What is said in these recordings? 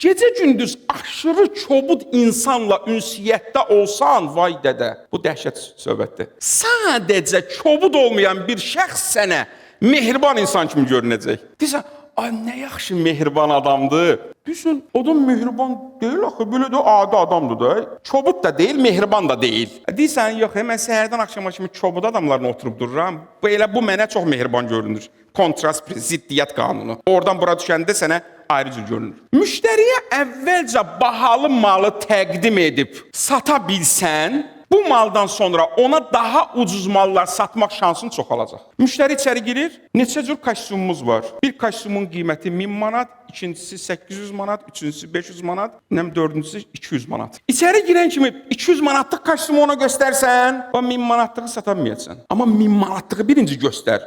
Gecə-gündüz aşırı kobud insanla ünsiyyətdə olsan, vay dədə, bu dəhşət söhbətdir. Sadəcə kobud olmayan bir şəxs sənə mehriban insan kimi görünəcək. Deyirsən, ay nə yaxşı mehriban adamdır. Deyirsən, adam mehriban deyil axı, belə də adi adamdır da. Kobud da deyil, mehriban da deyil. Deyirsən, yox, mən səhərdən axşama kimi kobud adamlarla oturub dururam. Bu elə bu mənə çox mehriban görünür. Kontrast, ziddiyyət qanunu. Oradan bura düşəndə sənə ayrı cür görünür. Müştəriyə əvvəlcə bahalı malı təqdim edib sata bilsən, bu maldan sonra ona daha ucuz mallar satmaq şansın çoxalacaq. Müştəri içəri girir, neçə cür kostyumumuz var. Bir kostyumun qiyməti 1000 manat, ikincisi 800 manat, üçüncüsü 500 manat, nəm dördüncüsü 200 manat. İçəri girən kimi 200 manatlıq kostyumu ona göstərsən, o 1000 manatlığı sata bilməyəcəksən. Amma 1000 manatlığı birinci göstər.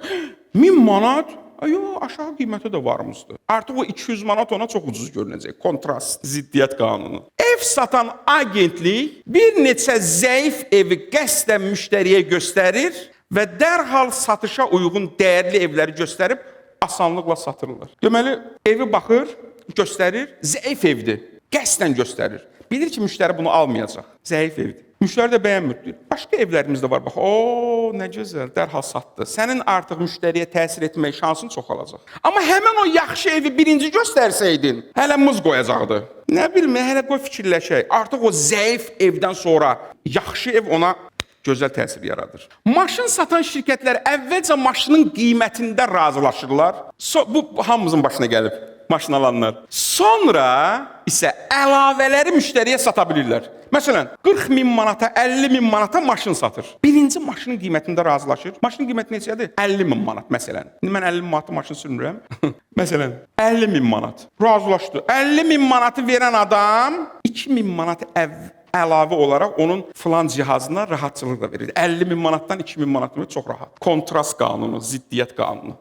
1000 manat. Ay, yox, aşağı qiyməti də varmışdı. Artıq o 200 manat ona çox ucuz görünəcək. Kontrast, ziddiyyət qanunu. Ev satan agentlik bir neçə zəif evi qəsdən müştəriyə göstərir və dərhal satışa uyğun dəyərli evləri göstərib asanlıqla satırlar. Deməli, evi baxır, göstərir, zəif evdir. Qəsdən göstərir. Bilir ki, müştəri bunu almayacaq. Zəif evdir. Müştəri də bəyənmir. Deyir, başqa evlərimiz də var. Bax, o nə gözəl, dərhal satdı. Sənin artıq müştəriyə təsir etmək şansın çoxalacaq. Amma həmin o yaxşı evi birinci göstərsəydin, hələ mız qoyacaqdı. Nə bilim, hələ qoy fikirləşək. Artıq o zəif evdən sonra yaxşı ev ona gözəl təsir yaradır. Maşın satan şirkətlər əvvəlcə maşının qiymətində razılaşırlar. Bu hamımızın başına gəlib maşın alanlar. Sonra isə əlavələri müştəriyə sata bilirlər. Məsələn, 40 min manata, 50 min manata maşın satır. Birinci maşının qiymətində razılaşır. Maşının qiyməti neçədir? 50 min manat məsələn. İndi mən 50 min manata maşın sürmürəm. Məsələn, 50 min manat. Razılaşdı. 50 min manatı verən adam 2 min manat əlavə olaraq onun filan cihazına rahatçılıqla verir. 50 min manatdan 2 min manat çox rahat. Kontrast qanunu, ziddiyyət qanunu.